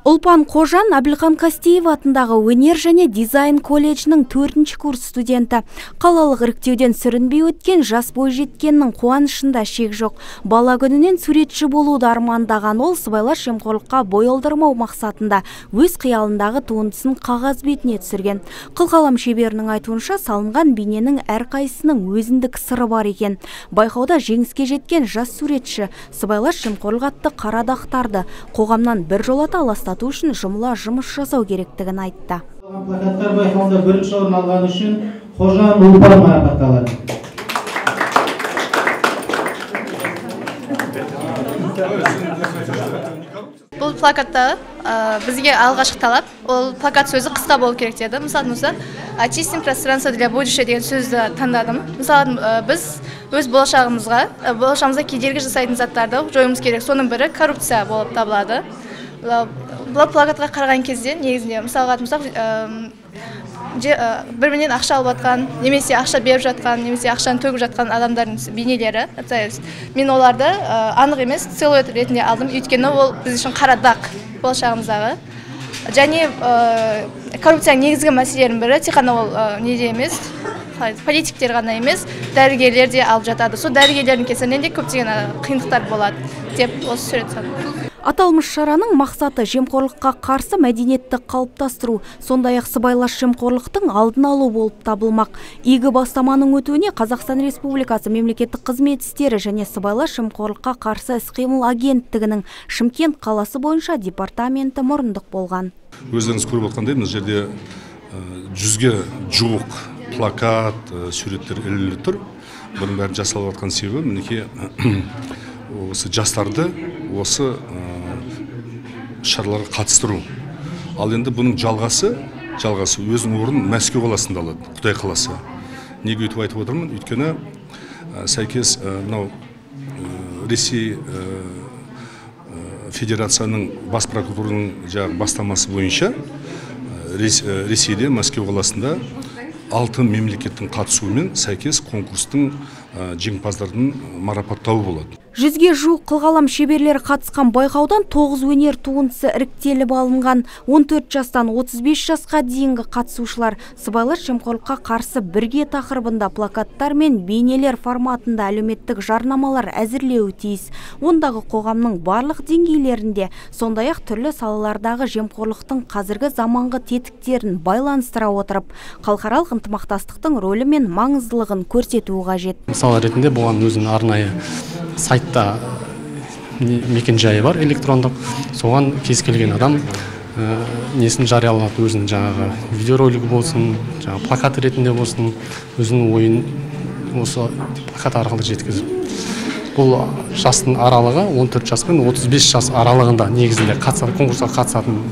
Ұлпан Қожан Әбілхан Қастеев атындағы өнер және дизайн колледжінің 4-ші курс студенті. Қалалық іріктеуден сүрінбей өткен жас бойжеткеннің қуанышында шек жоқ. Бала күнінен суретші болуды армандаған ол сыбайлас жемқорлыққа бой алдырмау мақсатында өз қиялындағы туындысын қағаз бетіне түсірген. Қылқалам шеберінің айтуынша, салынған бейненің әрқайсысының өзіндік сыры бар екен. Байқауда жеңіске жеткен жас суретші сыбайлас жемқорлық атты қара дақтарды қоғамнан біржолата аластату үшін жұмыла жұмыс жасау керектігін айтты. Плакаттар байқауында бірінші орын алған үшін Қожан Ұлпан марапатталады. Бұл плакатта бізге алғашқы талап, ол плакат сөзі қысқа болу керек деді. Мысалы, очистим пространство для будущего деген сөзді таңдадым. Мысалы, біз өз болашағымызға кедергі жасайтын заттарды жоюымыз керек. Соның бірі коррупция болып табылады. Бұл плакатқа қараған кезде негізінде, мысалға бір-бірінен ақша алып жатқан, немесе ақша беріп жатқан, немесе ақшаны төгіп жатқан адамдардың бейнелері. Мен оларды анық емес силуэт ретінде алдым, өйткені ол біз үшін қара дақ болашағымыздағы. Және коррупцияның негізгі мәселелерінің бірі тек қана ол неде емес, политиктер ғана емес, дәрігерлер де алып жатады. Сол дәрігерлердің кесірінен де көптеген қиындықтар болады деп осы сурет салдым. Аталмыш шараның мақсаты жемқорлыққа қарсы мәдениетті қалыптастыру, сондай-ақ сыбайлас жемқорлықтың алдын алу болып табылмақ. Игі бастаманың өтуіне Қазақстан Республикасы мемлекеттік қызмет істері және сыбайлас жемқорлыққа қарсы іс-қимыл агенттігінің Шымкент қаласы бойынша департаменті мұрындық болған. Өздеріңіз көріп отқандай, мына жерде 100-ге жуық плакат, суреттер ілініп тұр. Бұның бәрін жасалып жатқан себебі мінекей осы жастарды осы шараларға қатыстыру. Ал енді бұның жалғасы өзінің орнын Мәскеу қаласында алады, Құдай қаласа. Неге өйтіп айтып отырмын? Өйткені сәйкес мынау Ресей Федерацияның бас прокуратураның жаңағы бастамасы бойынша Ресейде, Мәскеу қаласында 6 мемлекеттің қатысуымен сәйкес конкурстың жеңімпаздардың марапаттауы болады. 100-ге жуық қылқалам шеберлері қатысқан байқаудан 9 өнер туындысы іріктеліп алынған. 14 жастан 35 жасқа дейінгі қатысушылар сыбайлас жемқорлыққа қарсы бірге тақырыбында плакаттар мен бейнелер форматында әлеуметтік жарнамалар әзірлеуі тиіс. Ондағы қоғамның барлық деңгейлерінде, сондай-ақ түрлі салалардағы жемқорлықтың қазіргі заманғы тетіктерін байланыстыра отырып, халықаралық ынтымақтастықтың рөлі мен маңыздылығын көрсетуі қажет. Мысал ретінде бұған өзінің арнайы сайтта мекен-жайы бар электрондық, соған кез келген адам несін жарияланады, өзінің жаңағы видеоролигі болсын, жаңағы плакат ретінде болсын, өзінің ойын осы плакат арқылы жеткізіп. Бұл жастың аралығы 14 жас пен 35 жас аралығында негізінде конкурсқа қатысатын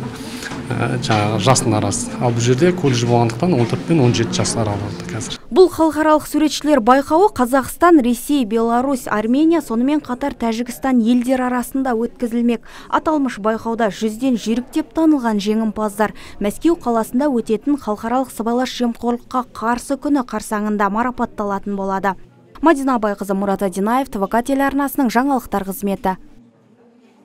жаңағы жастың арасы. Ал бұл жерде колледж болғандықтан 14 пен 17 жас аралығында қазір. Бұл халықаралық суретшілер байқауы Қазақстан, Ресей, Беларусь, Армения, сонымен қатар Тәжікстан елдері арасында өткізілмек. Аталмыш байқауда 100-ден жүйрік деп танылған жеңімпаздар Мәскеу қаласында өтетін халықаралық сыбайлас жемқорлыққа қарсы күні қарсаңында марапатталатын болады. Мадина Абайқызы, Мұрат Адинаев, ТВК телеарнасының жаңалықтар қызметі.